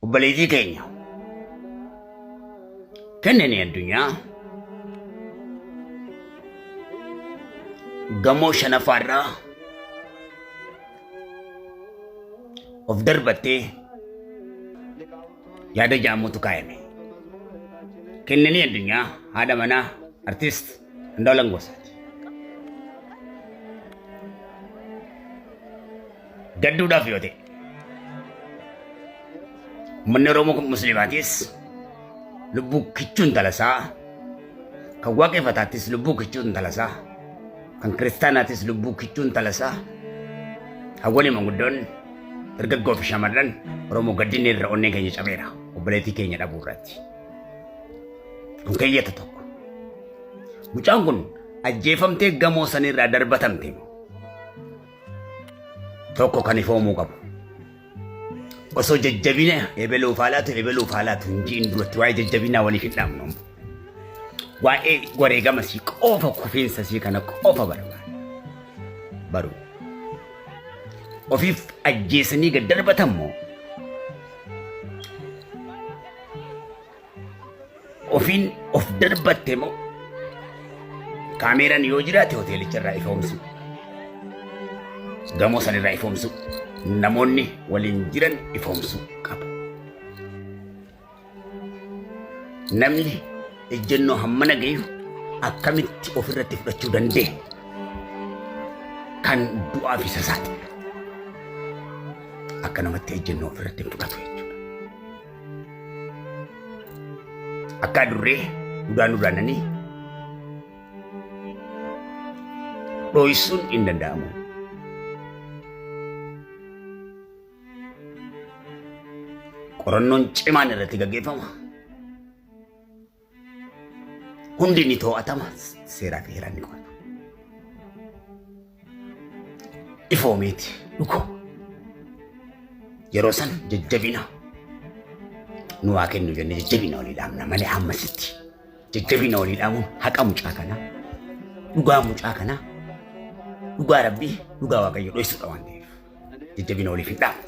Obboleettii teenya kennanii addunyaa gamoo shanaffaarraa of darbattee yaada jaamuutu kaayame. Kennanii addunyaa haadha manaa artist Andu'aalam Gosaati. Gadduudhaaf yoo ta'e uummanni Oromoo kun musliimaatis lubbuu kichuu intala isaa kan waaqeffataattis lubbuu kichuu intala isaa kan kiristaanaatis lubbuu kichuu intala isaa hawwanii manguddoon dargaggoo fi shamarran Oromoo gaddinni irra onneen keenya cabeera obboleettii keenya dhabuu irratti. Kun keeyyata tokko. Mucaan kun ajjeefamtee gamoo sanirraa darbatamte tokko kan ifoomuu qabu. Osoo jajjabina ebeluuf haalaatu ebeluuf haalaatu hin ji'in duratti waa'ee jajjabinaa waliif hin dhaabnu. Waa'ee wareegama sii qofa kufiinsa sii kana qofa barbaada. Baruu. Ofiif ajjeesanii gad darbatan moo ofiin of darbatte moo kaameeraan yoo jiraate hoteelicha irraa ifoomsu gamoo san irraa ifoomsu namoonni waliin jiran ifoomsuu qabu. Namni ejjennoo hammana gahu akkamitti ofirratti fudhachuu danda'e kan du'aaf isa saaxilu akka namatti ejjennoo ofirratti hin fudhatu jechuudha. Akka adurree udaan udaananii dhoysuun hin danda'amu. Qorannoon cimaan irratti gaggeeffama. Hundi ni to'atama seeraa fi heeraan ni qo'atu. Ifoomeeti dhugoo. Yeroo san jajjabina nu haa kennu jennee jajjabina walii dhaamna malee hammasitti jajjabina walii dhaamuun haqa mucaa kanaa dhugaa mucaa kanaa dhugaa rabbii dhugaa waaqayyo dhoysuudha waan ta'eef jajjabina waliif hin dhaamnu.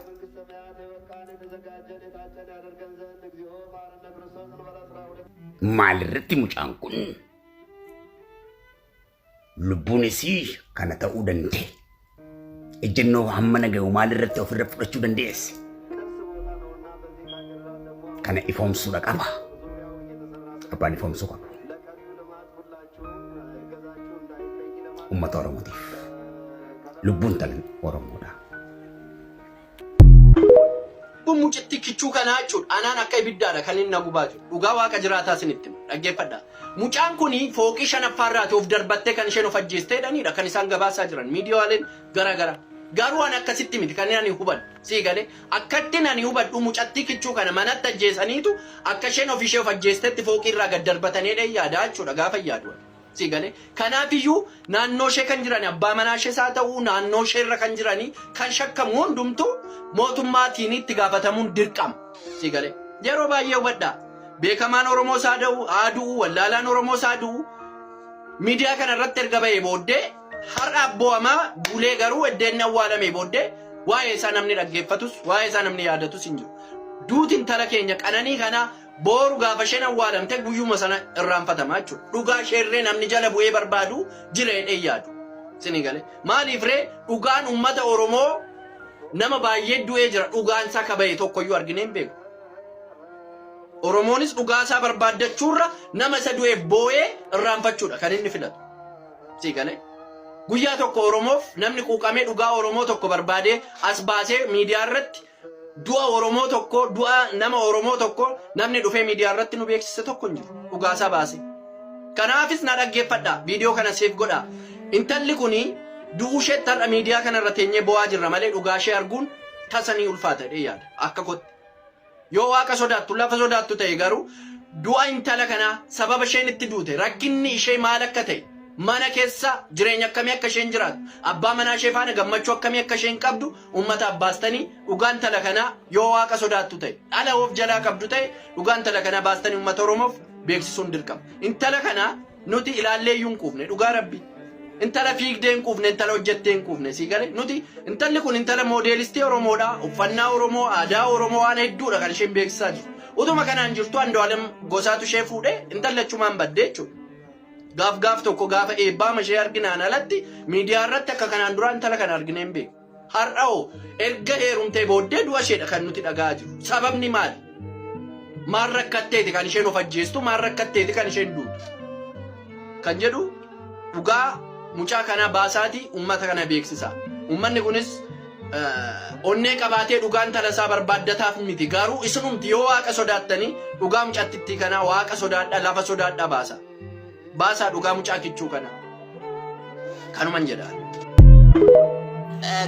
Maalirratti mucaan kun lubbuun isii kana ta'uu danda'e? Ejjennoo hammana gahu maalirratti ofirra fudhachuu dandeesse? Kana ifoomsuudha qaba. Abbaan ifoomsuu qaba. Uummata Oromootiif. Lubbuun talan Oromoodha. Kun mucittii kichuu kanaa jechuudha. Anaan akka ibiddaadha kan inni na gubaa jiru. Dhugaa waaqa jiraataa isinitti hima. Dhaggeeffadhaa. Mucaan kun fooqii shanaffaarraati of darbattee kan isheen of ajjeestee jedhaniidha kan isaan gabaasaa jiran miidiyaaleen garaa garaa. Garuu ani akkasitti miti kan ani hubadhu. Sii galee akkattiin ani hubadhu mucattii kichuu kana manatti ajjeesaniitu akka isheen of ishee of ajjeestetti fooqii irraa gad darbatanii jedhee yaada jechuudha gaafa yaadu. Sii galee. Kanaaf iyyuu naannoo ishee kan jiran abbaa manaa ishees haa ta'u naannoo ishee irra kan jiranii kan shakkamu hundumtuu mootummaatiin itti gaafatamuun dirqama. Sii galee. Yeroo baay'ee hubadhaa. Beekamaan Oromoos haa da'u, haa du'u, wallaalaan Oromoos haa du'u. Miidiyaa kana irratti erga ba'ee booddee har'a abboo'amaa bulee garuu eddeen awwaalamee booddee waa'ee isaa namni dhaggeeffatus waa'ee isaa namni yaadatus hin jiru. Duuti intala keenya qananii kanaa Booru gaafa isheen awwaalamte guyyuma sana irraanfatama jechuudha. Dhugaa isheerree namni jala bu'ee barbaadu jira jedhee yaadu. Isinii galee. Maaliif ree dhugaan uummata Oromoo nama baay'ee du'ee jira. Dhugaan isaa ka bahe tokkoyyuu arginee hin beeku. Oromoonis dhugaa isaa barbaaddachuurra nama isa du'eef boo'ee irraanfachuudha kan inni filatu. Sii galee. Guyyaa tokko Oromoof namni quuqamee dhugaa Oromoo tokko barbaadee as baasee miidiyaa irratti Du'a Oromoo tokko, du'a nama Oromoo tokko namni dhufee miidiyaa irratti nu beeksise tokko hin jiru. Dhugaasaa baasee. Kanaafis na dhaggeeffadhaa. Viidiyoo kana seef godhaa. Intalli kuni du'uu isheetti har'a miidiyaa kana irra teenyee bo'aa jirra malee dhugaa ishee arguun tasa ni ulfaata jedhee yaada. Akka kootti. Yoo waaqa sodaattu lafa sodaattu ta'e garuu du'a intala kanaa sababa isheen itti duute rakkinni ishee maal akka ta'e mana keessa jireenya akkamii akka isheen jiraattu abbaa manaa ishee faana gammachuu akkamii akka isheen qabdu Uummataaf baastanii dhugaa intala kanaa yoo waaqa sodaattu ta'e, dhala of jalaa qabdu ta'e dhugaa intala kanaa baastanii uummata Oromoof beeksisuun dirqama. Intala kana nuti ilaallee iyyuu hin quufne dhugaa rabbi. Intala fiigdee hin quufne, intala hojjettee hin quufne sii galee nuti intalli kun intala moodeelistii Oromoodha. Uffannaa Oromoo, aadaa Oromoo waan hedduudha kan isheen beeksisaa jirtu. Utuma kanaan jirtu Andu'aalem Gosaatu ishee fuudhee intalli achumaan baddee jechuudha. Gaaf gaaf tokko gaafa eebbaama ishee arginaan alatti miidiyaa irratti akka kanaan duraa intala kana arginee hin beeku. Har'a hoo erga heerumtee booddee du'a isheedha kan nuti dhaga'aa jiru. Sababni maali? Maal rakkatteeti kan isheen of ajjeestu? Maal rakkatteeti kan isheen duutu? Kan jedhu dhugaa mucaa kanaa baasaatii uummata kana beeksisaa. Uummanni kunis onnee qabaatee dhugaa intala isaa barbaaddataaf miti. Garuu isinumti yoo waaqa sodaattanii dhugaa mucattittii kanaa waaqa sodaadhaa lafa sodaadhaa baasaa. Baasaa dhugaa mucaa kichuu kanaa. Kanuman jedha.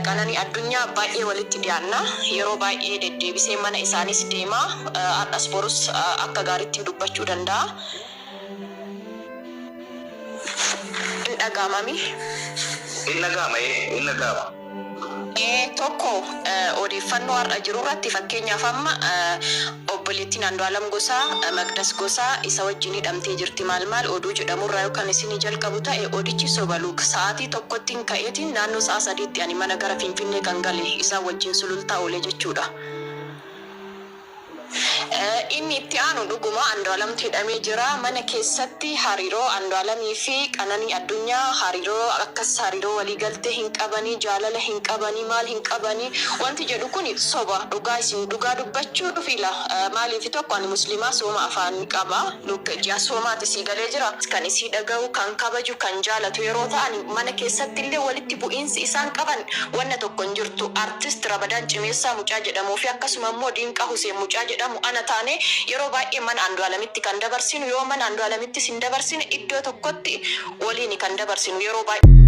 Qananii Addunyaa baay'ee walitti dhiyaanna. Yeroo baay'ee deddeebisee mana isaanis deema. Har'as borus akka gaariitti dubbachuu danda'a. Hin dhaga'amami. Hin dhaga'ama ee hin dhaga'ama. Tokko odeeffannoo har'a jiru irratti fakkeenyaaf amma obboleettiin Andu'aalam Gosaa, Maqdas Gosaa isa wajjin hidhamtee jirti maal maal oduu jedhamu irraa yoo kan isinii jalqabu ta'e odichi soba luuk sa'aatii tokkottin ka'eetiin naannoo sa'a sadiitti ani mana gara Finfinnee kan gale isaan wajjin Sulultaa oole jechuudha. Inni itti aanu dhuguma Andu'alamtu hidhamee jira. Mana keessatti hariiroo Andu'alamii fi Qananii Addunyaa hariiroo akkas hariiroo walii galtee hin qabanii, jaalala hin qabanii, maal hin qabanii wanti jedhu kuni soba. Dhugaa isin dhugaa dubbachuuf ila maaliif tokko ani muslimaa sooma afaan qaba. Look ji'a soomaati sii galee jira. Kan isii dhaga'u, kan kabaju, kan jaalatu yeroo ta'an mana keessatti illee walitti bu'iinsi isaan qaban wanna tokko hin jirtu. Artist Rabadaan Cimeessaa mucaa jedhamuu fi akkasuma immoo Diinqaa Huseen mucaa jedhamu ana taanee yeroo baay'ee mana Andu'aalamitti kan dabarsinu yoo mana Andu'aalamittis hin dabarsine iddoo tokkotti waliini kan dabarsinu yeroo baay'ee.